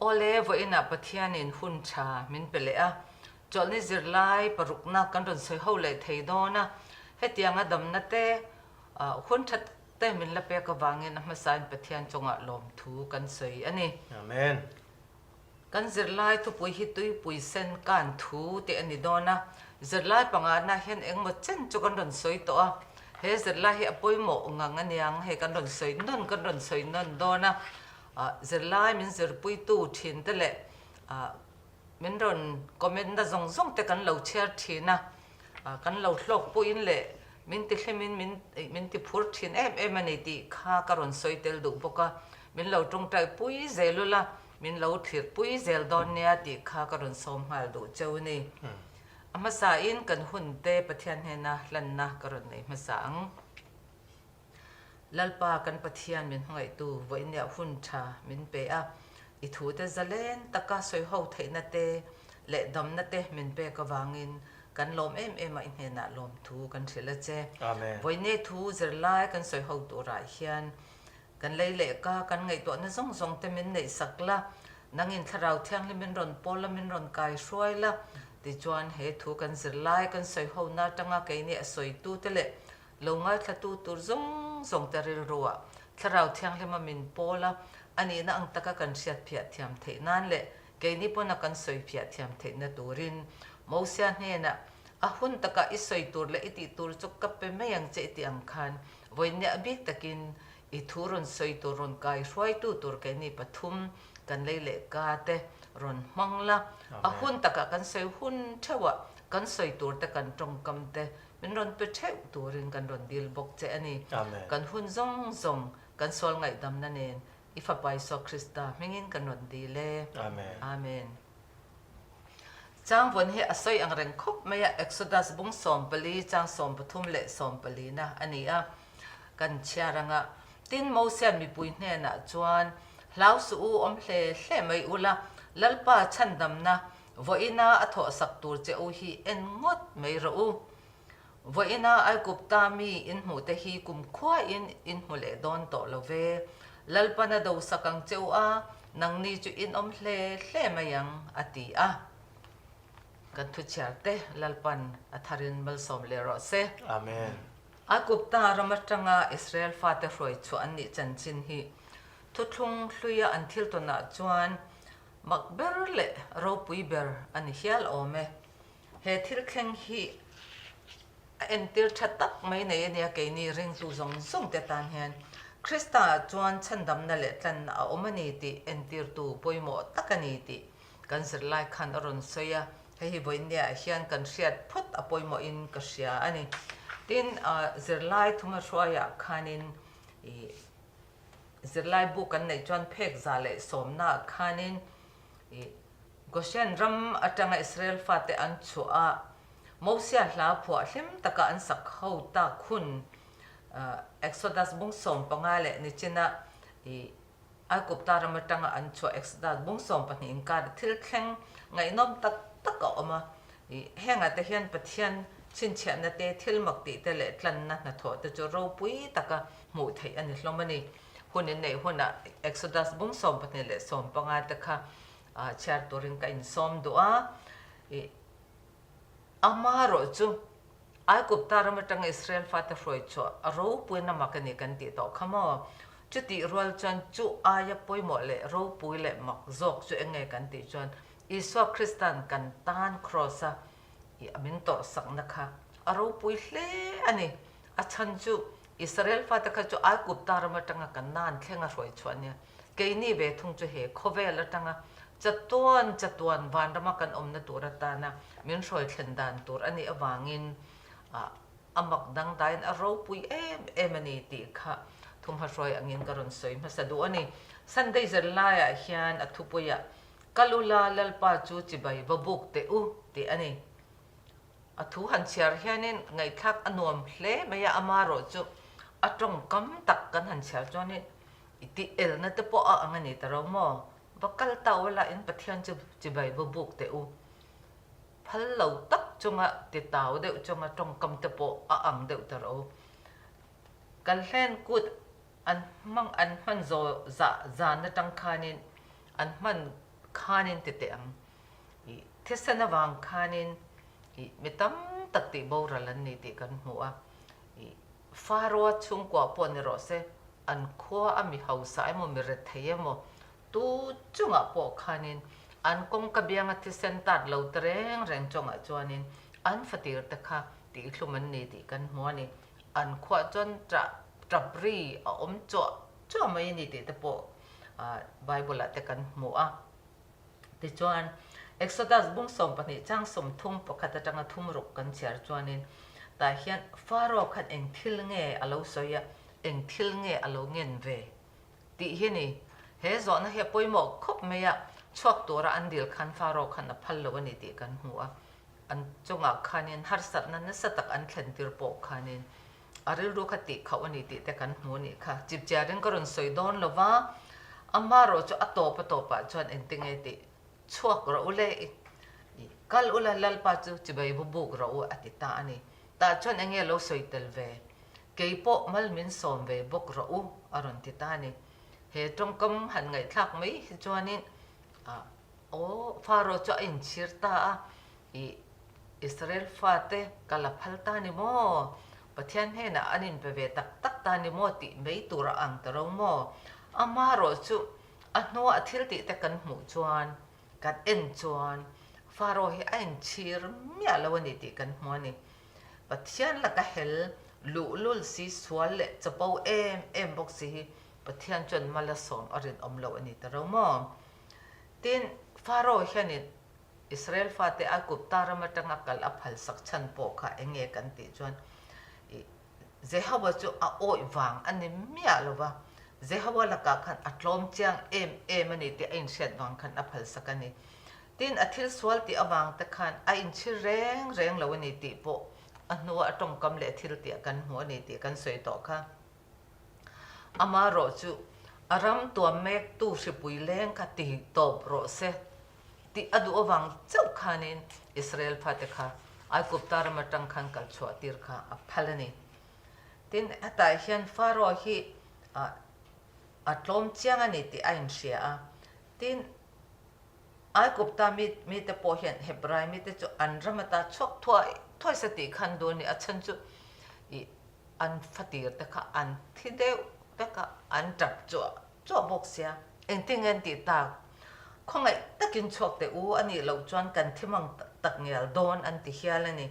Awle, vawiinah Pathianin hun tha min pe leh a, chawlhni zirlai parukna kan rawn sawi ho leh thei dawn a, hetianga damna te, hun tha tak te min la pek avangin a hmasain Pathian chungah lawmthu kan sawi a ni. Amen. Kan zirlai thupui hi tuipui sen kan thu tih a ni dawn a, zirlai pangana hian engmaw chen chu kan rawn sawi tawh a, he zirlai hi a pawimawh ngang aniang hei kan rawn sawi nawn kan rawn sawi nawn dawn a, zirlai min zirpuitu thin te leh min rawn comment na zawng zawng te kan lo chhiar thin a, kan lo hlawk puiin leh min ti hlimin min min ti phur thin em em a ni tih kha ka rawn sawi tel duh bawk a, min lo tawngtai pui zel ula min lo thlir pui zel dawn nia tih kha ka rawn sawm nghal duh cheu a ni. A hmasain kan hun te Pathian hnena hlanna ka rawn nei hmasa ang. Lalpa kan Pathian min hmangaihtu vawinia hun tha min pe a, i thute zalen taka sawi ho theihna te leh damna te min pek avangin kan lawm em em a, i hnenah lawmthu kan hrilh a che. Vawinia thu zirlai kan sawi ho turah hian kan lei leh ka kan ngaihtuahna zawng zawng te min neih sak la, nangin Thlarau Thianghlim min rawn pawl la, min rawn kai hruai la, tichuan he thu kan zirlai kan sawi hona atanga keini a sawitute leh Lo ngaithlatu tur zawng zawng te rilruah Thlarau Thianghlima min pawl a, a nihna ang taka kan hriatphiah thiam theih nan leh keini pawna kan sawifiah thiam theihna turin Mosia hnenah a hun taka i sawi tur leh i tih tur chu ka pe mai ang che i tih ang khan vawinia a bik takin i thu rawn sawi tur rawn kai hruaitu tur keini pathum kan lei leh ka te rawn hmang la, a hun takah kan sawi hun theuhah kan sawi tur te kan tawngkam te Min rawn pe theuh turin kan rawn dil bawk che a ni. Kan hun zawng zawng kan sual ngaihdamna nen i Fapa Isua Krista hmingin kan rawn dil e. Amen. Changvawn hi a sawi ang reng khawp mai a, Exodus bung 14 chang 13 leh 14 na a ni a, kan chhiar ang a. Tin, Mosia'n mipui hnenah chuan, Hlau suh u, awm hle hle mai ula, Lalpa chhandamna Vawiina a thawhsak tur che u hi en ngawt mai rawh u. Vawiina Aigupta mi in hmuhte hi kumkhuain in hmu leh dawn tawh lo ve. Lalpan a dosak ang che u a, nangni chu in awm hle hle mai ang, a ti a. Kan thuchhiar te Lalpan a tharin malsawm leh rawh se. Amen. Aigupta ram atanga Israel fate hruai chhuah an nih chanchin hi thuthlung hluia an thil tawnah chuan Mak ber leh ropui ber a ni hial awm e. He thil thleng hi a entir tha tak mai nei a nia keini ringtu zawng zawng te tan hian Krista ah chuan chhandamna leh tlanna a awm a ni tih entirtu pawimawh tak a ni tih kan zirlai khan a rawn sawi a, hei hi vawinia hian kan hriat phawt a pawimawhin ka hria a ni. Tin, zirlai thuma hruaiah khanin ih Zirlai bu kan neih chuan phek za leh sawmnaah khanin ih Goshen ram atanga Israel fate an chhuah a, Mosia hla phuah hlim taka an sak ho tak hun Exodus bung 15 leh nichina ih Aigupta ram atanga an chhuah Exodus bung 12 inkar thil thleng ngaihnawm tak tak a awm a. Ih hengah te hian Pathian chhinchhiahna te, thil mak tih te leh tlanna hnathawh te chu ropui taka hmuh theih a ni hlawm a ni. Hun in neih hunah Exodus bung 12 leh 15 te kha chhiar turin ka insawm duh a. Ih amaherawh chu Aigupta ram atanga Israel fate hruai chhuah a ropuina mak a ni kan tih tawh kha maw? Chutih rual chuan chu aia pawimawh leh ropui leh mak zawk chu eng nge kan tih chuan Isua Krista'n kan tan Kraws-a i min tawrhsakna kha a ropui hle a ni. A chhan chu Israel fate kha chu Aigupta ram atanga kan nan thleng a hruai chhuah nia. Keini ve thung chu he khawvel atanga chatuan chatuan vanrama kan awmna tur atana min hruai thlen dan tur a nih avangin a mak dangdaiin a ropui em em a ni tih kha thumhma hruai angin ka rawn sawi hmasa duh a ni. Sunday zirlaiah hian a thupuiah Kal ula Lalpa chu chibai va buk teh u tih a ni. A thu han chhiar hianin ngaihthlak a nuam hle mai a, amaherawh chu a tawngkam tak kan han chhiar chuanin i tih elna te pawh a ang a ni ta ro maw? Va kal ta ula in Pathian chu chibai va buk teh u. Phal lo tak chunga ti tau deuh chunga tawngkam te pawh a ang deuh ta ro. Kalhlen kut an hmang an hman zawh zah zan atang khanin an hman. Khanin ti teh ang. I thisen avang khanin i mi tam tak tih boral an ni tih kan hmu a. I Faroa chhungkua pawh ni rawh se, an khua a mi hausa emaw mi rethei emaw tu chungah pawh khanin an kawngka bianga thisen tat lo ta reng reng chungah chuanin an fatir te kha tihthlum an ni tih kan hmu a ni. An khuah chuan ṭah ṭap ri a awm chuah chuah mai a ni tih te pawh Bible ah te kan hmu a. Tichuan, Exodus bung 12 chang 31 atanga thum ruk kan chhiar chuanin tah hian Pharaoh khan eng thil nge a lo sawi a, eng thil nge a lo ngen ve tih hi ni. He zawhna hi a pawimawh khawp mai a, chhuak tura an dil khan Pharaoh khan a phal lo a ni tih kan hmu a. An chungah khanin harsatna nasa tak an thlen tir pawh khanin a rilru kha tih khauh a ni tih te kan hmu a nih kha. Chipchiarin ka rawn sawi dawn lo va, amarawh chu a tawp a tawpah chuan engtinge tih chhuak rawh u le, i kal ula Lalpa chu chibai bu buk rawh u a ti ta a ni. Tah chuan enge lo sawi tel ve? Kei pawh mal min sawm ve bawk rawh u a rawn ti ta a ni. He tawngkam han ngaihthlak mai hi chuanin ah Aw, Pharaoh chu a inchhir ta a, I Israel fate ka la phal ta ni maw? Pathian hnenah an inpe ve tak tak ta ni maw tih mai tur a ang ta ro maw? Amaherawh chu a hnua a thil tih te kan hmuh chuan, kan en chuan Pharaoh hi a inchhir miah lo a ni tih kan hmu a ni. Pathian laka hel luhlul si sual leh chapo em em bawk si hi Pathian chuan mal a sawm a rinawm lo a ni ta ro maw? Tin, Pharaoh hianin Israel fate Aigupta ram atanga kal a phalsak chhan pawh kha eng nge kan tih chuan i Jehowa chu a awih vang a ni miah lo va, Jehowa lakah khan a tlawm chiang em em a ni tih a inhriat vang khan a phalsak a ni. Tin, a thil sual tih avang te khan a inchhir reng reng lo a ni tih pawh a hnua a tawngkam leh thil tih kan hmu a ni tih kan sawi tawh kha. Amaherawh chu a ram tuam mektu hripui leng kha ti tawp rawh se tih a duh avang chauh khanin Israel fate kha Aigupta ram atang khan kal chhuah tir kha a phal a ni. Tin, hetah hian Pharaoh hi a tlawm chiang a ni tih a inhria a. Tin, Aigupta mite pawh hian Hebrai mite chu an ram ata chhuak thuai thuai se tih khan duh a ni. A chhan chu ih An fatir te kha an thi deuh vek a, an tap chuah chuah bawk sia. Engtin nge an tih tak? Khawngaih takin chhuak teh u, a nih loh chuan kan thi mang tak ngial dawn an ti hial a ni.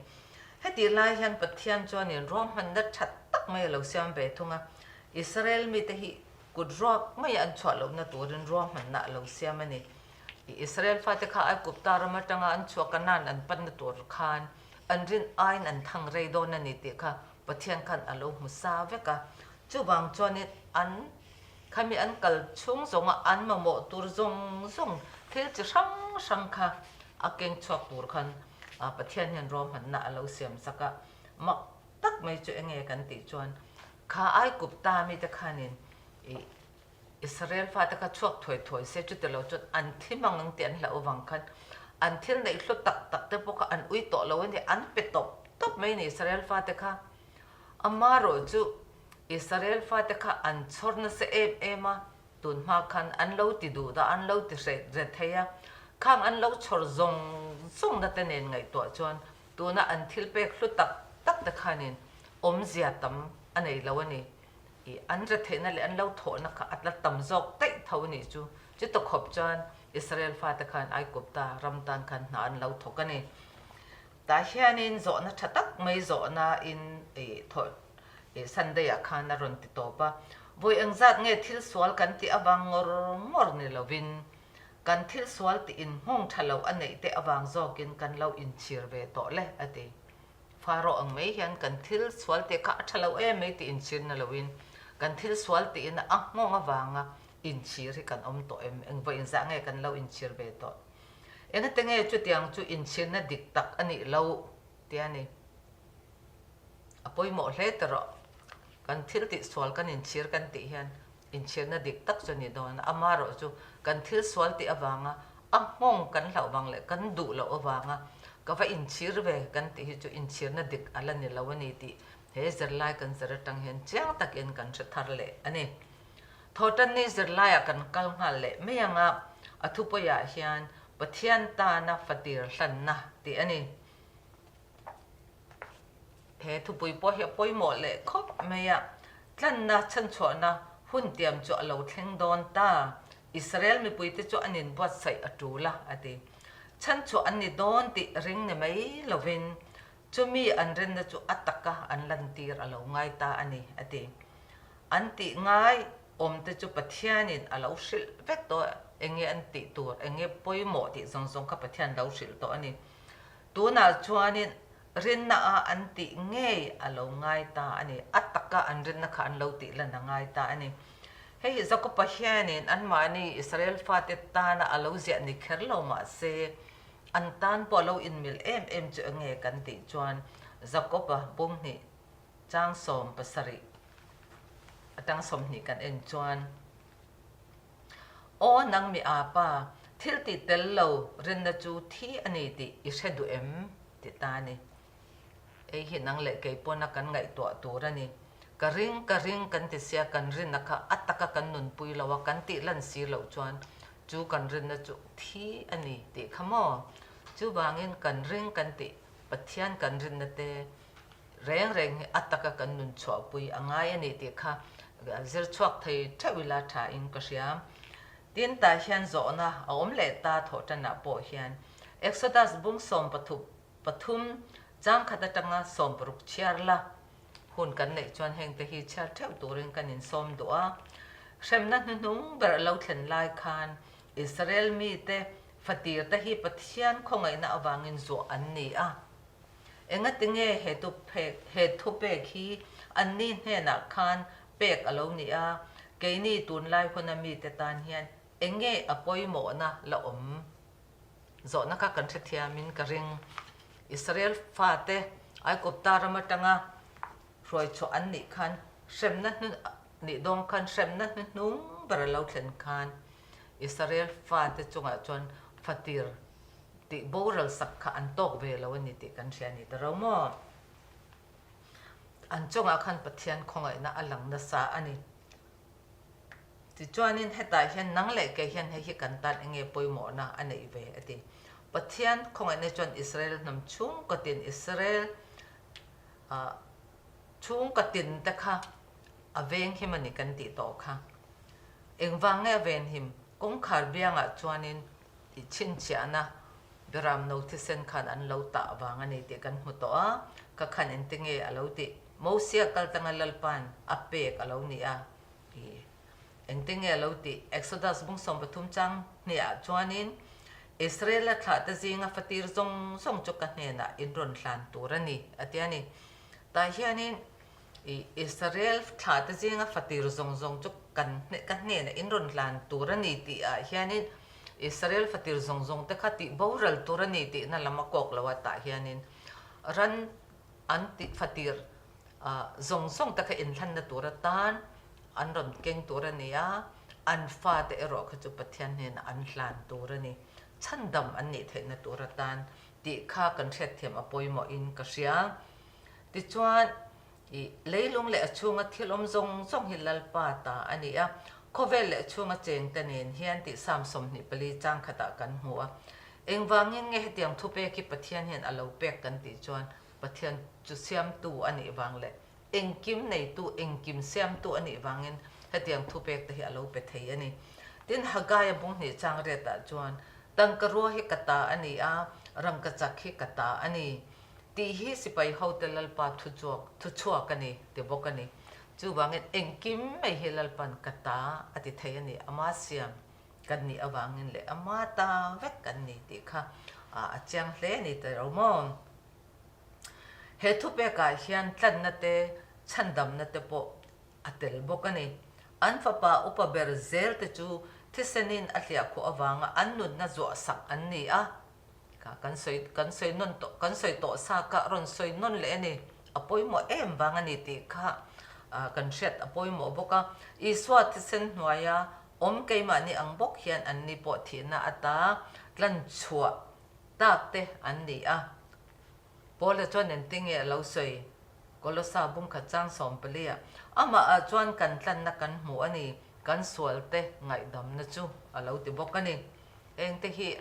Hetih lai hian Pathian chuanin ruahmanna tha tak mai a lo siam ve thung a, Israel mite hi kut ruak maia an chhuah lohna turin ruahmanna a lo siam a ni. Israel fate kha Aigupta ram atanga an chhuah Kanaan an panna tur khan an rin aiin an thang rei dawn a ni tih kha Pathian khan a lo hmu sa vek a. Chuvang chuanin an khami an kal chhung zawnga an mamawh tur zawng zawng thil chi hrang hrang kha a keng chhuak tur khan Pathian hian ruahmanna a lo siam sak a. Mak tak mai chu enge kan tih chuan kha Aigupta mite khanin ih Israel fate kha chhuak thuai thuai se, chuti lo chuan an thi mang ang tih an hlauh avang khan an thil neih hlu tak tak te pawh kha an ui tawh lo a ni, an pe tawp tawp mai a ni Israel fate kha. Amaherawh chu Israel fate kha an chhawr nasa em em a, tun hma khan an lo ti duh dah, an lo ti hreh ret thei a, khang an lo chhawr zawng zawng na te nen ngaihtuah chuan tuna an thil pek hlu tak tak te khanin awmzia tam a nei lo a ni. I an retheihna leh an lo thawhna kha a tla tam zawk daih tho a nih chu. Chuta khawp chuan Israel fate khan Aigupta ram tan khan hna an lo thawk a ni. Tah hianin zawhna tha tak mai zawhna in i thawh i Sunday ah khan a rawn ti tawp a. Vawi engzat nge thil sual kan tih avang ngawr ngawr ni lovin kan thil sual tih in nghawng tha lo a neih te avang zawkin kan lo inchhir ve tawh le a ti. Pharaoh ang mai hian kan thil sual tih kha a tha lo em mai tih inchhir na loin kan thil sual tiin a nghawng avanga inchhir hi kan awm tawh em? Engvaw inzah nge kan lo inchhir ve tawh? Engate nge chutiang chu inchhirna dik tak a nih loh tia a ni. A pawimawh hle ta rawh. Kan thil tih sual kan inchhir kan tih hian Inchhirna dik tak chu a ni dawn a, amaherawh chu kan thil sual tih avanga a nghawng kan hlauh vang leh kan duh loh avanga ka va inchhir ve kan tih hi chu inchhirna dik a la ni lo a ni tih he zirlai kan zir atang hian chiang takin kan hre thar leh a ni. Thawhtanni zirlaiah kan kal nghal leh mai ang a, A thupawiah hian Pathian tana fatir hlanna tih a ni. He thupui pawh hi a pawimawh leh khawp mai a, tlanna chhanchhuahna hun tiam chu a lo thleng dawn ta. Israel mipuite chu an inbuatsaih a tul a, a ti. Chhanchhuah an ni dawn tih ring ni mai lovin chumi an rinna chu a taka an lantir a lo ngai ta a ni, a ti. An tih ngai awmte chu Pathianin a lo hrilh vek tawh a, enge an tih tur, enge pawimawh tih zawng zawng kha Pathian lo hrilh tawh a ni. Tunah chuanin rinna a an tih ngei a lo ngai ta a ni. A taka an rinna kha an lo tih lan a ngai ta a ni. Hei hi Jakoba hianin anmahni Israel fate tana a lo ziah ni kher lo mah se, an tan pawh a lo inmil em em chu enge kan tih chuan Jakoba bunghnih chang 70 atang 20 kan en chuan, Aw nang mi apa, thil tih tel lo rinna chu thi a ni tih i hre duh em? ti ta a ni. Ei hi nang leh kei pawna kan ngaihtuah tur a ni. Ka ring, ka ring kan ti sia kan rinna kha a taka kan nunpui lo a, kan tih lan si loh chuan chu kan rinna chu thi a ni tih kha maw? Chuvangin kan ring kan tih Pathian kan rinna te Reng reng hi a taka kan nun chhuahpui a ngai a ni tih kha zir chhuak thei theuh ila tha in ka hria. Tin tah hian zawhna a awm leh ta thawh tanah pawh hian Exodus bung 13 chang khat atanga 60 chhiar la hun kan neih chuan hengte hi chhiar theuh turin kan insawm duh a. Hremna hnuhnung ber a lo thlen lai khan Israel mite fatirte hi Pathian khawngaihna avangin zuah an ni a. Engatinge he he thupek hi anni hnenah khan pek a lo ni a, keini tunlai huna mite tan hian enge a pawimawhna la awm? Zawhna kha kan hrethiamin ka ring. Israel fate Aigupta ram atanga hruaichhuah an nih khan hremna hnu nih dawng khan hremna hnuhnung ber a lo thlen khan Israel fate chungah chuan fatir tih boral sak kha an tawk ve lo a ni tih kan hria a ni ta ro maw? An chungah khan Pathian khawngaihna a lang nasa a ni. Tichuanin hetah hian nang leh kei hian hei hi kan tan eng nge pawimawhna a neih ve a ti. Pathian khawngaihna chuan Israel hnam chhungkaw tin Israel chhungkaw tin te kha a venghim a ni kan tih tawh kha. Engvang nge a venhim? Kawngkhar biangah chuanin I chhinchhiahna Beram no thisen khan an lo tah vang a ni tih kan hmu tawh a, ka khan engti nge a lo tih? Mosia kal tanga Lalpa'n a pek a lo ni a, i engti nge a lo tih? Exodus bung 13 chang hniah chuanin, Israela thlahte zinga fatir zawng zawng chu ka hnenah in rawn hlan tur a ni, a ti a ni. Tah hianin I Israel thlahte zinga fatir zawng zawng chu kan ka hnenah in rawn hlan tur a ni tih ah hianin Israel fatir zawng zawng te kha tih boral tur a ni tihna lam a kawk lo a tah hianin ran an tih fatir zawng zawng te kha inhlanna tur atan an rawn keng tur a ni a, an fate erawh kha chu Pathian hnenah an hlan tur a ni. Chhandam an nih theihna tur atan tih kha kan hriatthiam a pawimawhin ka hria. Tichuan, i leilung leh a chhunga thil awm zawng zawng hi Lalpa ta a ni a, khawvel leh a chhunga chengte nen hian tih Psalm 24 chang khatah kan hmu a. Engvangin nge hetiang thupek hi Pathian hian a lo pek kan tih chuan Pathian chu siamtu a nih vang leh engkim neitu, engkim siamtu a nih vangin hetiang thupek te hi a lo pe thei a ni. Tin, Haggai-a bunghnih chang riatah chuan, Tangkarua hi ka ta a ni a, rangkachak hi ka ta a ni. Tih hi sipai hote Lalpa thuchuak thuchhuak a ni ti bawk a ni. Chuvangin engkim mai hi Lalpan ka ta a ti thei a ni, ama siam kan nih avangin leh ama ta vek kan ni tih kha a chiang hle a ni ta ro maw? He thupekah hian tlanna te, chhandamna te pawh a tel bawk a ni. An fapa upa ber zel te chu thisenin a hliahkhuh avanga an nunna zuahsak an ni a. Ka kan sawi kan sawi nawn tawh kan sawi tawh sa kha a rawn sawi nawn leh a ni. A pawimawh em vang a ni tih kha kan hriat a pawimawh bawk a. Isua thisen hnuaia awm keimahni ang bawk hian anni pawh thihna ata tlan chhuah tak te an ni a. Paula chuan engtinge a lo sawi? Kolosa bungkhat chang 14 ah amah ah chuan kan tlanna kan hmu a ni, kan sualte ngaihdamna chu a lo ti bawk a ni. Engte hi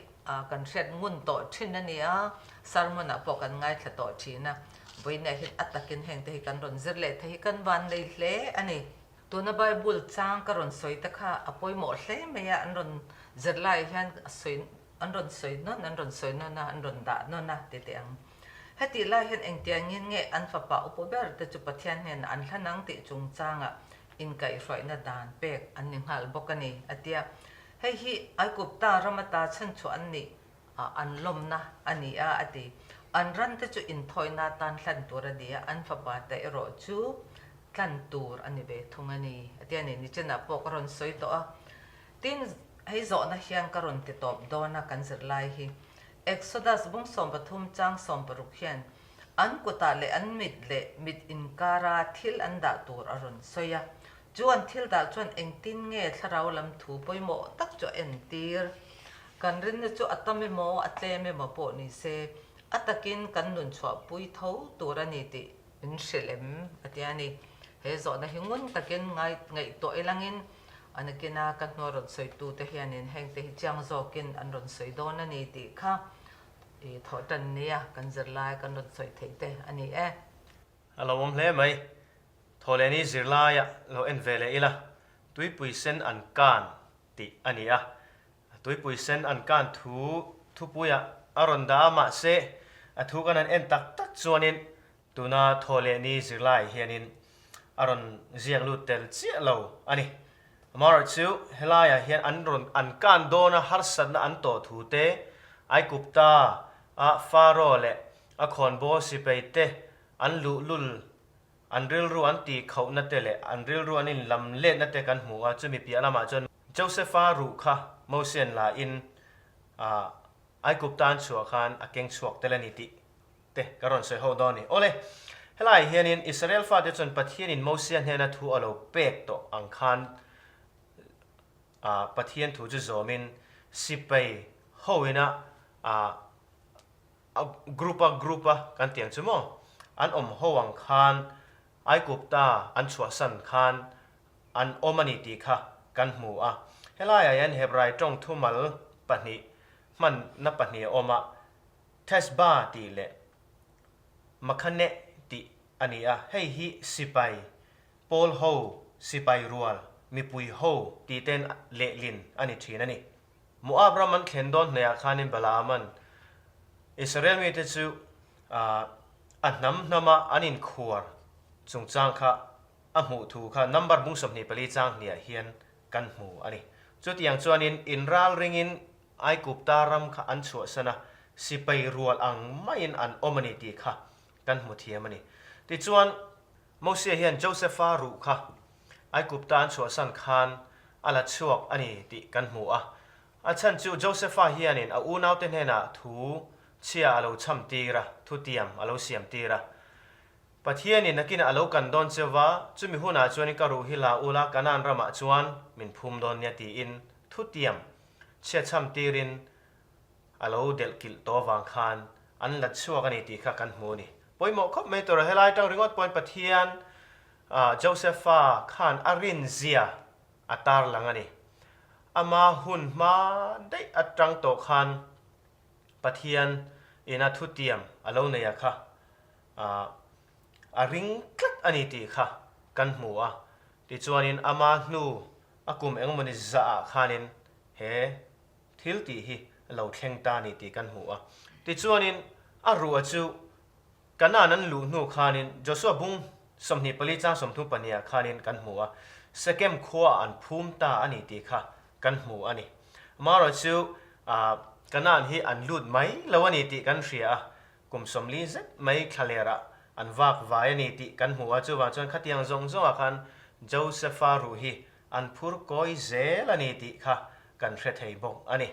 kan hriat ngun tawh thin a ni a, sermon ah pawh kan ngaithla tawh thin a, vawiinah hian a takin hengte hi kan rawn zir leh thei hi kan van nei hle a ni. Tuna Bible chang ka rawn sawi te kha a pawimawh hle mai a, an rawn zir laiah hian a sawi an rawn sawi nawn an rawn sawi nawn a, an rawn dah nawn a ti teh ang. Hetih lai hian engtiangin nge an fapa upa ber te chu Pathian hnenah an hlan ang tih chungchangah inkaihhruaihna dan pek an ni nghal bawk a ni, a ti a. Hei hi Aigupta ram ata chhanchhuah an nih an lawmna a ni a, a ti. An ran te chu inthawina atan hlan tur a ni a, an fapa te erawh chu tlan tur a ni ve thung a ni, a ti a ni. Nichinah pawh ka rawn sawi tawh a. Tin, hei zawhna hian ka rawn ti tawp dawn a kan zirlai hi. Exodus bung 13 chang 16 hian an kutah leh an mit leh mit inkara thil an dah tur a rawn sawi a. Chu an thil dah chuan engtin nge thlarau lam thu pawimawh tak chu a entir? Kan rinna chu a tam emaw a tlem emaw pawh ni se, a takin kan nun chhuahpui tho tur a ni tih min hrilh em? a ti a ni. He zawhna hi ngun takin ngaihtuah ilangin a nakina ka hnua rawn sawitute hianin hengte hi chiang zawkin an rawn sawi dawn a ni tih kha i thawh tan nia kan zirlai kan rawn sawi theih te a ni e. A lo awm hle mai. Thawhlehni zirlaia lo en ve leh ila, tuipui sen an kan tih a ni a. Tuipui sen an kan thu thupuiah a rawn dah a, mahse a thu kan han en tak tak chuanin tuna thawhlehni zirlaiah hianin a rawn ziak lut tel chiah lo a ni. Amaherawhchu helaiah hian an rawn an kan dawna harsatna an tawh thu te, Aigupta a Pharaoh leh a khawnbawl sipai te an luhlul An rilru an tih khauhna te leh an rilru an inlam letna te kan hmu a, chumi piah lamah chuan Josepha ruh kha Mosian la in Aigupta an chhuah khan a keng chhuak tel a ni tih te ka rawn sawi ho dawn a ni. Awle, helaiah hianin Israel fate chuan Pathianin Mosia hnena thu a lo pek tawh ang khan Pathian thu chu zawmin sipai hoina A group a group a kan tih ang chu maw? An awm ho ang khan Aigupta an chhuahsan khan an awm a ni tih kha kan hmu a. Helaiah hian Hebrai tawng thumal pahnih hmanna pahnih a awm a, Thesba tih leh Makhaneh tih a ni a. Hei hi sipai, pawl ho, sipai rual, mipui ho tih ten lehlin a ni thin a ni. Moab ram an thlen dawn hnaihah khanin Balaama'n Israel mite chu a hnam hnama an inkhuar chungchang kha a hmuh thu kha number bung 24 chang hniah hian kan hmu a ni. Chutiang chuanin inral ringin Aigupta ram kha an chhuahsan a, sipai rual ang maiin an awm a ni tih kha kan hmu thiam a ni. Tichuan, Mosia hian Josefa ruh kha Aigupta an chhuahsan khan a la chhuak a ni tih kan hmu a. A chhan chu Josefa hianin a unaute hnenah thu chhia a lo chham tir a, thutiam a lo siam tir a. Pathianin nakinah a lo kan dawn cheu va, chumi hunah chuanin ka ruh hi la ula Kanaan ramah chuan min phum dawn nia tiin thutiam chhia chham tirin a lo delh kilh tawh avang khan an la chhuak a ni tih kha kan hmu a ni. Pawimawh khawp mai tur a, helai atang ringawt pawhin Pathian Josepha khan a rinzia a tarlang a ni. Ama hun hma daih atang tawh khan Pathian ina thutiam a lo nei a kha a ring tlat a ni tih kha kan hmu a. Tichuanin ama hnu a kum engmawni zahah khanin he Thil tih hi lo thleng ta ni tih kan hmu a. Tichuanin, a ruah chu Kanaan an luh hnu khanin Joshua bung 24 chang 30 pahnih ah khanin kan hmu a, Sekem khuaah an phum ta a ni tih kha kan hmu a ni. Amaherawh chu Kanaan hi an lut mai lo a ni tih kan hria a, kum 40 zet mai thlalerah an vak vai a ni tih kan hmu a, chuvang chuan khatiang zawng zawngah khan Josepha ruh hi An phur kawi zel a ni tih kha kan hre thei bawk a ni.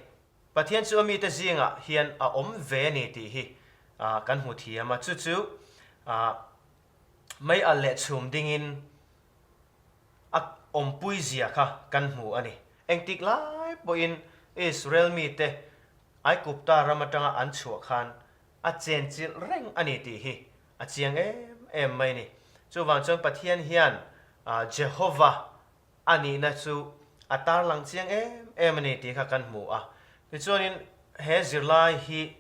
Pathian chu a mite zingah hian a awm ve a ni tih hi kan hmu thiam a, chu chu mei alh leh chhum dingin a awmpui zia kha kan hmu a ni. Engtik lai pawhin Israel mite Aigupta ram atanga an chhuah khan a chenchilh reng a ni tih hi a chiang em em mai a ni. Chuvang chuan Pathian hian Jehova a nihna chu a tarlang chiang em em a ni tih kha kan hmu a. Tichuanin he zirlai hi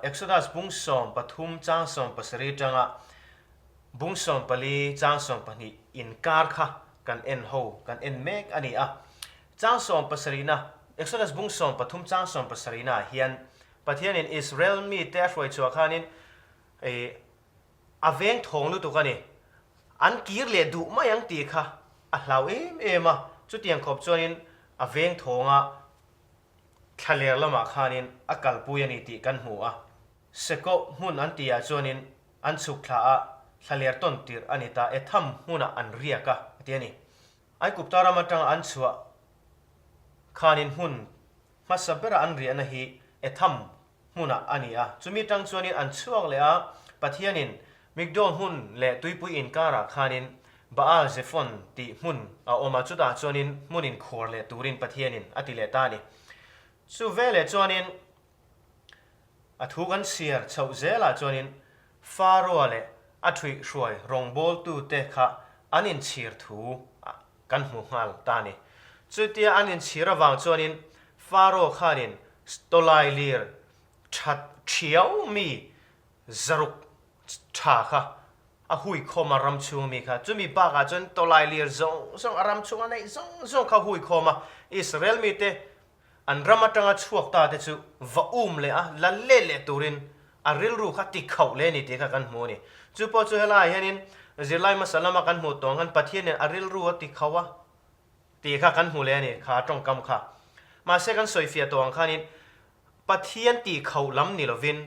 Exodus bung 13 chang 17 tanga bung 14 chang 12 inkar kha kan en ho, kan en mek a ni a. Chang 17na, Exodus bung 13 chang 17 ah hian Pathianin Israel mite a hruai chhuah khanin a veng thawng lutuk a ni. An kir leh duh mai ang tih kha a hlau em em a, chutiang khawp chuanin a veng thawng a, thlaler lamah khanin a kalpui a ni tih kan hmu a. Sekoh hmun an tihah chuanin an chhuk thla a, thlaler tawn tirh a ni ta, Etham hmunah an riak a, a ti a ni. Aigupta ram atanga an chhuah khanin hmun hmasa bera an riahna hi Etham hmunah a ni a. Chumi tang chuanin an chhuak leh a, Pathianin Migdol hmun leh tuipui inkarah khanin Baal Zephon tih hmun a awm a, chutah chuanin hmun inkhuar leh turin Pathianin a ti leh ta a ni. Chu veleh chuanin a thu kan chhiar chhoh zelah chuanin Faroa leh a thuihhruai rawngbawltute kha an inchhir thu kan hmu nghal ta a ni. Chutia an inchhir avang chuanin Faro khanin tawlailir that thiau mi zaruk tha kha a hui khawm a ram chhung mi kha. Chumi bakah chuan tawlailir zawng zawng a ram chhunga neih zawng zawng kha hui khawm a, Israel mite An ram atanga chhuak ta te chu va um leh a, la let leh turin a rilru kha ti khauh leh a ni tih kha kan hmu a ni. Chu pawh chu helaiah hianin zirlai hmasa lama kan hmuh tawh ang khan Pathianin a rilru a ti khauh a tih kha kan hmu leh a ni, kha tawngkam kha. Mahse kan sawifiah tawh ang khanin Pathian tih khauh lam ni lovin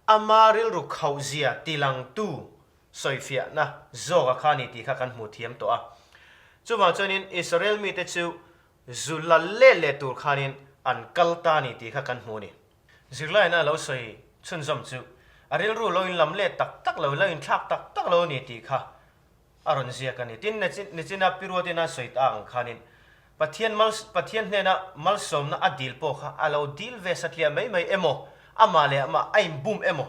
ama rilru khauh zia tilangtu sawifiahna zawka kha a ni tih kha kan hmuh thiam tawh a. Chuvang chuanin Israel mite chu Zu la let leh tur khanin an kal ta ni tih kha kan hmu a ni. Zirlaina a lo sawi chhunzawm chu a rilru lo inlam let tak tak lo, lo inthlak tak tak lo a ni tih kha a rawn ziak a ni. Tin, Nichina Pi Ruatin a sawi ta ang khanin Pathian mal, Pathian hnena malsawmna a dil pawh kha a lo dil ve satliah mai mai emaw, amah leh amah a inbum emaw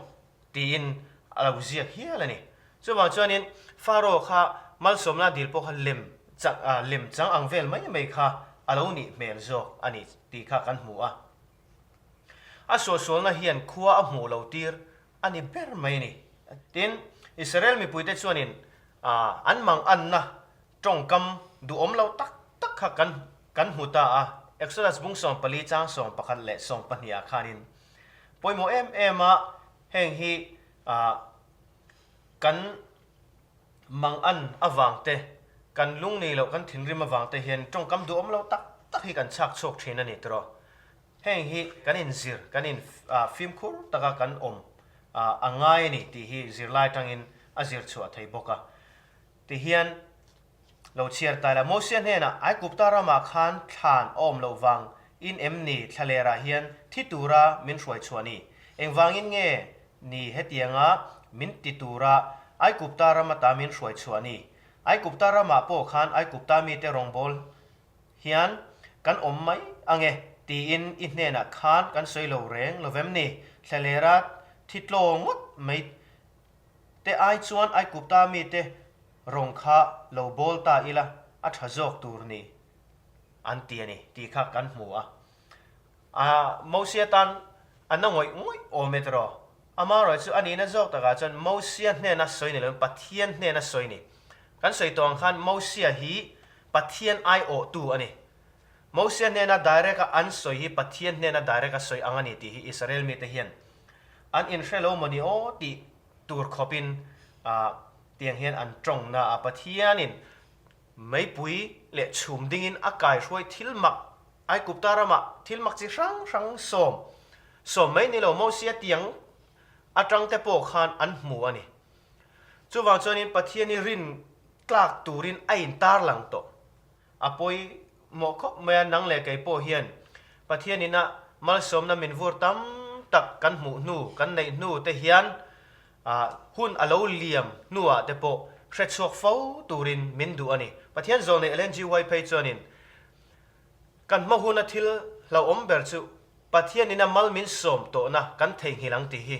Tiin a lo ziak hial a ni. Chuvang chuanin Faro kha malsawmna dil pawh kha lem chang lem chang ang vel mai mai kha a lo nih hmel zawk a ni tih kha kan hmu a. A suahsualna hian khua a hmuh lo tir a ni ber mai a ni. Tin, Israel mipuite chuanin an manganna tawngkam duhawm lo tak tak kha kan kan hmu ta a. Exodus bung 14 chang 11 leh 12 ah khanin Pawimawh em em a, heng hi kan mangan avang te, kan lung nei loh, kan thinrim avang te hian tawngkam duhawm lo tak tak hi kan chhak chhuak thin a ni tiraw. Heng hi kan inzir, kan in fimkhur taka kan awm a ngai a ni tih hi zirlai atangin a zir chhuah thei bawk a. Tihian lo chhiar ta ila, Mosia hnenah, Aigupta ramah khan thlan a awm loh vang in em ni thlalerah hian thi tura min hruai chhuah ni? Engvangin nge ni hetianga min ti tura Aigupta ram ata min hruai chhuah ni? Aigupta ramah pawh khan Aigupta mite rawngbâwl hian kan awm mai ange tiin i hnenah khan kan sawi lo reng lovem ni? Thlalera thi tlaw ngawt mai Te ai chuan Aigupta mite rawng kha lo bawl ta ila a tha zawk tur ni an ti a ni tih kha kan hmu a. A Mosia tan a na ngawih ngawih awm e tiraw? Amaherawh chu a nihna zawk takah chuan Mosia hnena sawi ni loin Pathian hnena sawi ni. Kan sawi tawh ang khan Mosia hi Pathian aiawhtu a ni. Mosia hnena direct a an sawi hi Pathian hnena direct a sawi ang a ni tih hi Israel mite hian An inhre lo mawni aw tih tur khawpin tiang hian an tawng na a, Pathianin meipui leh chhum dingin a kaihruai thil mak Aigupta ramah thil mak chi hrang hrang sawm sawm mai ni lo Mosia tiang atang te pawh khan an hmu a ni. Chuvang chuanin Pathian hi rin tlak turin a intarlang tawh. A pawi mawh khawp mai a, nang leh kei pawh hian Pathian ina malsawmna min vur tam tak kan hmuh hnu, kan neih hnu te hian hun a lo liam hnuah te pawh hrechhuak fo turin min duh a ni. Pathian zawlnei Ellen G. White phei chuanin, Kan hma huna thil hlauhawm ber chu Pathian ina mal min sawm tawhna kan theihnghilh ang tih hi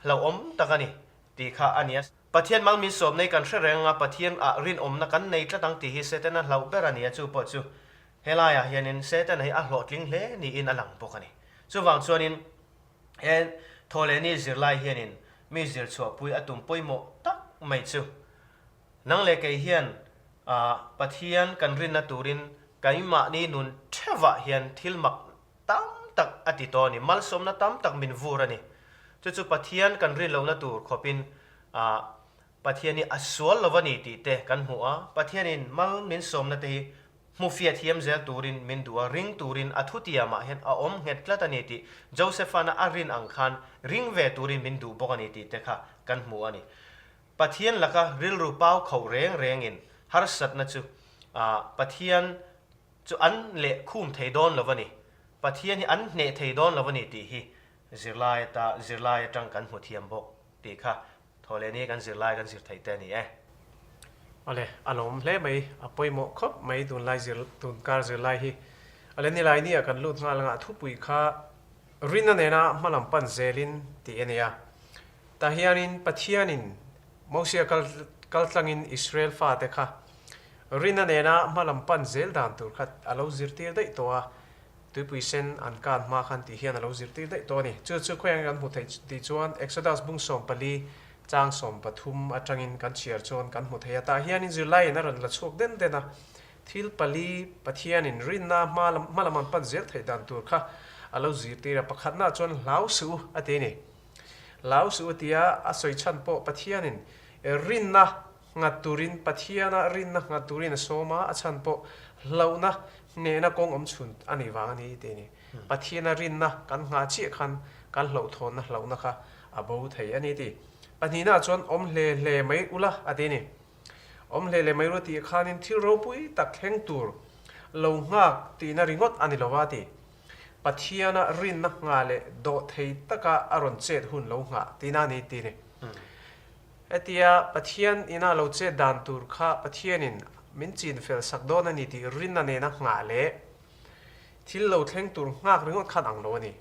hlauhawm tak a ni tih kha a ni a. Pathian mal min sawm nei kan hre reng a, Pathian ah rinawmna kan nei tlat ang tih hi Setana hlauh ber a ni a, chu pawh chu helaiah hianin Setana hi a hlawhtling hle niin a lang bawk a ni. Chuvang chuanin he Thawhlehni zirlai hianin mi zirchhuahpui a tum pawimawh tak mai chu nang leh kei hian Pathian kan rinna turin keimahni nun theuhah hian thil mak tam tak a ti tawh a ni. Malsawmna tam tak min vur a ni. Chu chu Pathian kan rin lohna tur khawpin Pathian hi a sual lo a ni tih te kan hmu a, Pathianin mal min sawmna te hi hmu fiah thiam zel turin min duh a, ring turin a thutiamah hian a awm nghet tlat a ni tih Josephana a rin ang khan ring ve turin min duh bawk a ni tih te kha kan hmu a ni. Pathian laka rilru pau kho reng rengin harsatna chu Pathian chu an leh khum thei dawn lo a ni, Pathian hi an hneh thei dawn lo a ni tih hi zirlai ata zirlai atang kan hmu thiam bawk tih kha Thawhleh ni kan zirlai kan zir theih te a ni e. Awle, a lawm hle mai, a pawimawh khawp mai tunlai zir, tunkar zirlai hi. Awle, nilai nia kan lut nghal anga thupui kha rinna nena hmalam pan zelin tih a ni a. Tah hianin Pathianin Mosia kal kaltlangin Israel fate kha rinna nena hmalam pan zel dan tur kha a lo zirtir daih tawh a. Tuipui sen an kan hma khan tih hian a lo zirtir daih tawh a ni. Chu chu khawiah kan hmu theih tih chuan Exodus bung 14 chang 13 atangin kan chhiar chuan kan hmu thei a. Tah hianin zirlaiin a rawn la chhuak den den a, thil pali Pathianin rinna hma lam hma lam an pan zel theih dan tur kha a lo zirtir a. Pakhatnaah chuan hlau suh u a ti a ni. Hlau suh u tia a sawi chhan pawh Pathianin rinna Nghat turin Pathiana rinna nghat turin a sawm a, a chhan pawh hlauhna hnehna kawng awm chhun a nih vang a ni tih a ni. Pathiana rinna kan nghah chiah khan kan hlauhthawnna hlauhna kha a bo thei a ni tih. Pahnihnaah chuan awm hle hle mai ula a ti a ni. Awm hle hle mai ula tih khanin thil ropui tak thleng tur lo nghak tihna ringawt a ni lo va ti. Pathiana rinna nghah leh dawh thei taka a rawn chet hun lo nghah tihna a ni tih a ni. Hetia Pathian ina lo chet dan tur kha Pathianin min chin fel sak dawn a ni tih rinna nena nghah leh thil lo thleng tur nghak ringawt khan ang lo a ni.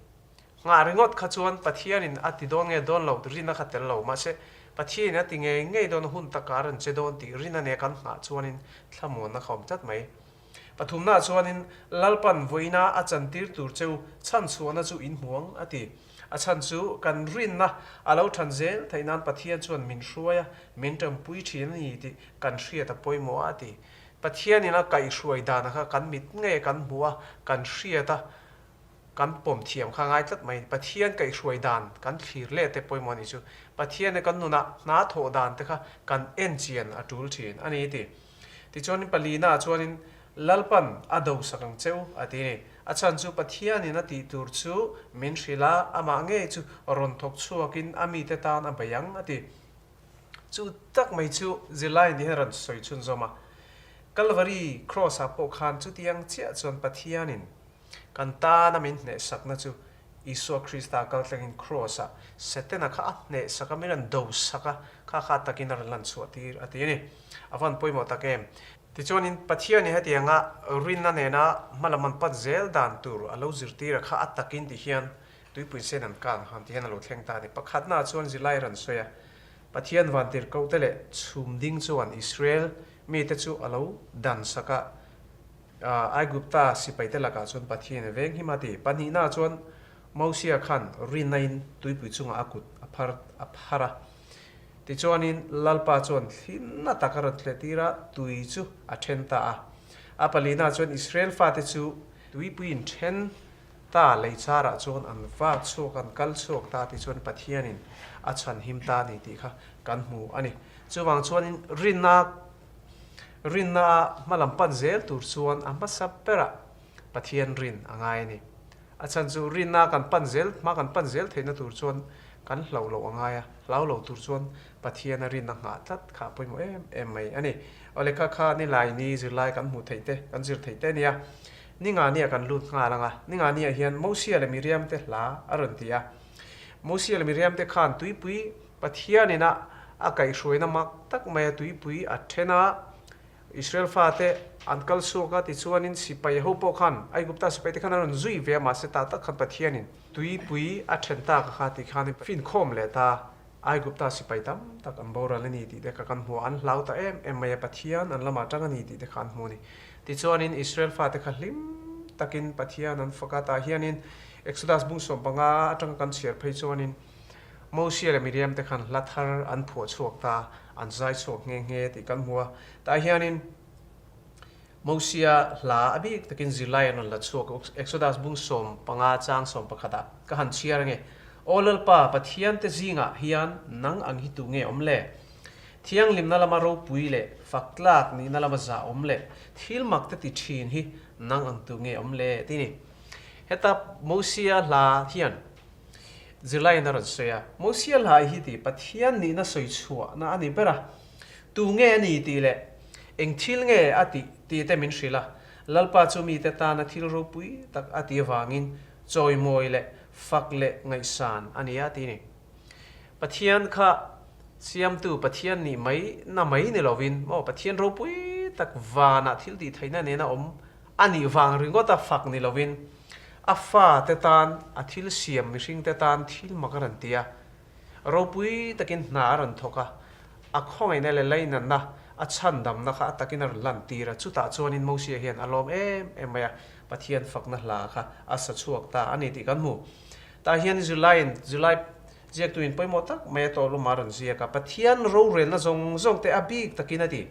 Nghah ringawt kha chuan Pathianin a ti dawn nge dawn lo rinna kha tel lo. Mahse, Pathianin a ti ngei ngei dawn a hun takah a rawn che dawn tih rinna nen kan nghah chuanin thlamuanna kha awm tlat mai. Pathumnaah chuanin Lalpan vawiina a chantir tur cheu chhanchhuahna chu in hmu ang, a ti. A chhan chu kan rinna a lo than zel theih nan Pathian chuan min hruai a, min tanpui thin a ni tih kan hriat a pawimawh a, a ti. Pathianin a kaihhruai dana kha kan mit ngei kan hmu a, kan hriat a, kan pawm thiam kha ngai tlat mai. Pathian kaihhruai dan kan thlir leh te pawimawh a nih chu. Pathian kan nunah hna thawh dan te kha kan en chian a tul thin a ni, a ti. Tichuanin palina chuanin Lalpan a do sak ang cheu a ti a ni. A chhan chu Pathianin a tih tur chu min hrilh a, amah ngei chu rawn thawk chhuakin a mite tan a bei ang a ti. Chu tak mai chu zirlai ni hian rawn sawi chhunzawm a. Kalvari Cross-ah pawh khan chutiang chiah chuan Pathianin kan tana min hnehsakna chu Isua Krista kaltlangin Cross-ah Setana kha a hnehsak a, min rawn do sak a, kha kha takin a rawn lan chhuah tir a ti a ni. A van pawimawh tak em? Tichuanin Pathianin hetianga rinna nena hmalam an pan zel dan tur a lo zirtir a kha a takin ti hian tuipui sen an kang han ti hian a lo thleng ta a ni. Pakhatnaah chuan zirlai rawn sawi a, Pathian vantirhkohte leh chhum ding chuan Israel mite chu a lo dan sak a, Aigupta sipaite lakah chuan Pathian a veng him a ti. Pahnihnaah chuan Mosia khan rinnain tuipui chungah a kut a phar a phar a. Tichuanin Lalpa chuan thlinna tak a rawn thletir a, tui chu a then ta a. A palinaah chuan Israel fate chu tuipuiin then ta lei charah chuan an vak chhuak, an kal chhuak ta tichuan Pathianin a chhanhim ta a ni tih kha kan hmu a ni. Chuvang chuanin rinna Rinna a hmalam pan zel tur chuan a hmasa berah Pathian rin a ngai a ni. A chhan chu rinna kan pan zel, hma kan pan zel theihna tur chuan kan hlauh loh a ngai a, hlau lo tur chuan Pathiana rinna nghah tlat kha a pawimawh em em mai a ni. Aw lehkha kha ni lai ni zirlai kan hmuh theih te, kan zir theih te a nia. Ni nga nia kan lut nghal ang a, ni nga nia hian Mosia leh Miriam te hla a rawn ti a. Mosia leh Miriam te khan tuipui Pathianin a a kaihhruaina mak tak mai a tuipui a then a, Israel fate an kal chhuak a, tichuanin sipai ho pawh khan, Aigupta sipai te khan an rawn zui ve a, mahse tah tak khan Pathianin tuipui a then tak a kha tih khan finkhawm leh ta, Aigupta sipai tam tak an boral a ni tih te kha kan hmu a, an hlau ta em em mai a, Pathian an lamah tang a ni tih te kha an hmu a ni. Tichuanin Israel fate kha hlim takin Pathian an fak a, tah hianin. Exodus bung 15 atanga kan chhiar phei chuanin Mosia leh Miriam te khan hla thar an phuah chhuak ta, an zai chhuak nghe nghe tih kan hmu a. Tah hianin Mosia hla a bik takin zirlai an rawn la chhuak. Exodus bung 15 chang 11 ah ka han chhiar ange, Aw Lalpa, Pathian te zingah hian nang ang hi tu nge awm le? Thianghlimna lama ropui leh fak tlak nihna lama zah awm leh thil mak te ti thin hi nang ang tu nge awm le? ti ni. Heta Mosia hla hian Zirlaiin a rawn sawi a, Mosia hla hi tih Pathian nihna sawi chhuahna a ni ber a, tu nge a ni tih leh eng thil nge a tih tih te min hrilh a, Lalpa chu mite tana thil ropui tak a tih avangin chawimawi leh fak leh ngaihsan a ni a ti ni. Pathian kha Siamtu Pathian nih mai na mai ni lovin maw Pathian ropui tak vanah thil tih theihna nena awm a nih vang ringawta fak ni lovin a fate tan a thil siam mihringte tan thil mak a rawn ti a, ropui takin hna a rawn thawk a, a khawngaihna leh lainatna a chhandamna kha a takin a rawn lantir a, chutah chuanin Mosia hian a lawm em em mai a, Pathian fakna hla kha a sa chhuak ta a ni tih kan hmu. Tah hian Julaiin Julai ziaktuin pawimawh tak mai a tawh lawm a rawn ziak a, Pathian rorelna zawng zawng te a bik takin a ti.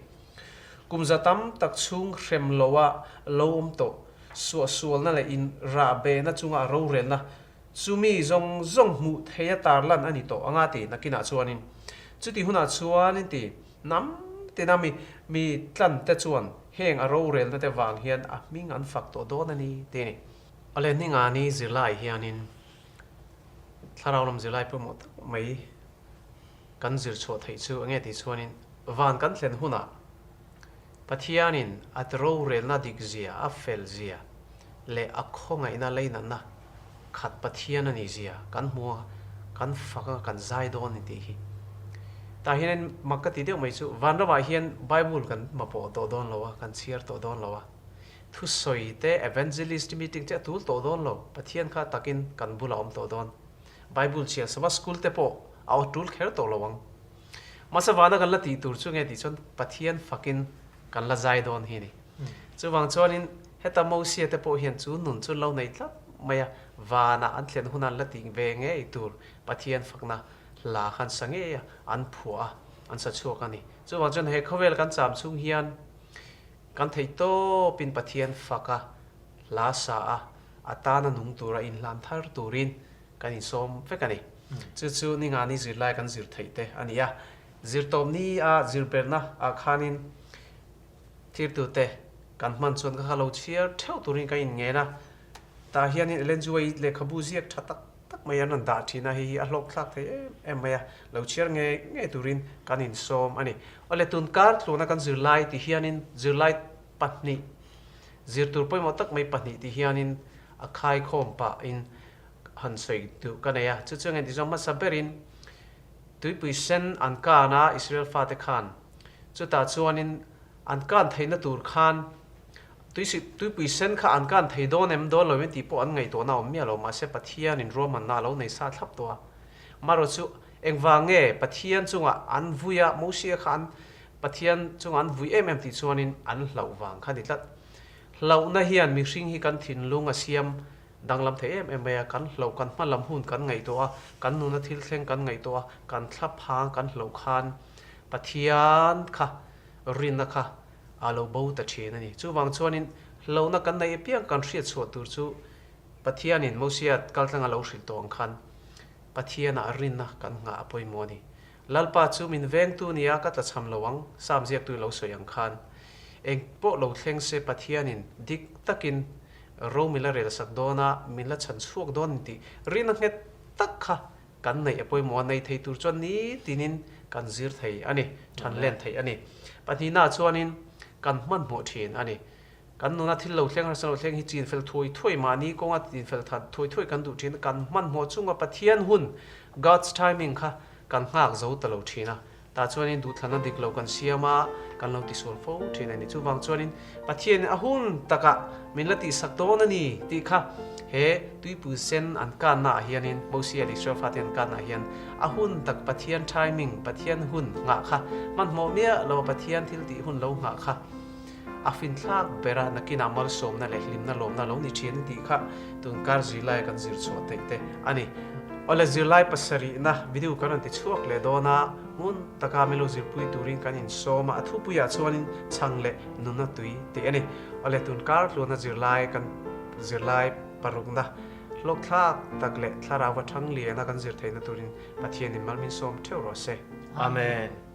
Kum za tam tak chhung hrem loa lo awm tawh, suahsualna leh in rahbehna chunga a rorelna chumi zawng zawng hmuh theia tarlan a ni tawh anga ti nakinah chuanin chuti hunah chuanin ti hnam tina mi mi tlante chuan heng a rorelna te vang hian a hming an fak tawh dawn a ni ti a ni. Awle Ningani zirlai hianin thlarau lam zirlai pawimawh tak mai kan zir chhuah theih chu enge tih chuanin van kan thlen hunah Pathianin a rorelna dik zia, a fel zia leh a khawngaihna leinatna khat Pathian a nih zia kan hmu a, kan fak a, kan zai dawn ni tih hi. Tah hianin mak ka ti deuh mai chu vanramah hian Bible kan hmapawh tawh dawn lo a, kan chhiar tawh dawn lo a, thusawi te, evangelist meeting te a tul tawh dawn lo, Pathian kha takin kan bulah a awm tawh dawn. Bible chhiar sama school te pawh a aw tul kher tawh lo ang. Mahse vana kan la tih tur chu nge tih chuan Pathian fakin kan la zai dawn hi a ni. Chuvang chuanin heta Mosia te pawh hian chu nun chu lo nei tlat mai a, vanah an thlen hunah an la tih ve ngei tur Pathian fakna hla khan sa ngei a, an phuah a, an sa chhuak a ni. Chuvang chuan he khawvel kan cham chhung hian kan theih tawpin Pathian faka hla sa a, a tana nung tura inhlan thar turin kan insawm vek a ni. Chu chu ningani zirlai kan zir theih te a ni a. Zirtawp ni a zirberna ah khanin thirtute kan hman chuan ka kha lo chhiar theuh turin ka inngen a. Tah hianin Ellen G. White lehkhabu ziak tha tak tak mai an rawn dah thin a, hei hi a hlawkthlak thei em em mai a, lo chhiar ngei ngei turin kan insawm a ni. Awle tun kar tluana kan zirlai ti hianin zirlai pahnih zirtur pawimawh tak mai pahnih ti hianin a khaikhawm pahin han sawi duh ka nei a, chu chu engtin zawng hmasa berin tuipui sen an kan a Israel fate khan chutah chuanin an kan theihna tur khan tuipui sen kha an kan thei dawn em dawn lo in tih pawh an ngaihtuahna a awm miah lo mahse Pathianin ruahmanna a lo nei sa thlap tawh a marawh chu engvang nge Pathian chungah an vui a Mosia kha an Pathian chungah an vui em em tih chuanin an hlauh vang kha ni tlat hlauhna hian mihring hi kan thinlung a siam Danglam thei em em mai a, kan hloh, kan hma lam hun kan ngaihtuah a, kan nuna thil thleng kan ngaihtuah a, kan thla phang kan hloh khan Pathian kha rinna kha a lo bo ta thin a ni. Chuvang chuanin hlauhna kan neih apiang kan hriat chhuah tur chu Pathianin Mosia kaltlang a lo hrilh tawh ang khan Pathianah rinna kan nghah a pawimawh a ni. Lalpa chu min vengtu nia ka tlachham lo ang, Sam ziaktu lo sawi ang khan. Eng pawh lo thleng se Pathianin dik takin ro min la rel sak dawn a, min la chhan chhuak dawn ni tih rinna nghet tak kha kan neih a pawimawh a, nei thei tur chuan nitinin kan zir thei a ni, than len thei a ni. Pahnihnaah chuanin kan hmanhmawh thin a ni. Kan nuna thil lo thleng harsa lo thleng hi chin fel thuai thuai mahni kawnga chin fel that thuai thuai kan duh thin a, kan hmanhmawh chunga Pathian hun, God's timing, kha kan nghak zo ta lo thin a, tah chuanin duhthlana dik lo kan siam a, kan lo tisual fo thin a ni. Chuvang chuanin Pathianin a hun takah min la tihsak dawn a ni tih kha he tuipui sen an kanna ah hianin Mosia leh Israel fate an kanna ah hian a hun tak Pathian timing, Pathian hun nghah kha hmanhmawh miah lo a Pathian thil tih hun lo nghah kha. a finthlak ber a, nakinah malsawmna leh hlimna lawmna a lo ni thin tih kha tunkar zirlaia kan zir chhuah theih te a ni. Awle zirlai pasarihna video kan rawn ti chhuak leh dawn a, ngun taka milo zirpui turin kan insawm a, a thupuiah chuanin chhang leh nuna tui tih a ni. Awle tunkar tluana zirlai kan zirlai parukna hlawkthlak tak leh thlarauva thang liana kan zir theihna turin Pathianin mal min sawm theuh rawh se. Amen.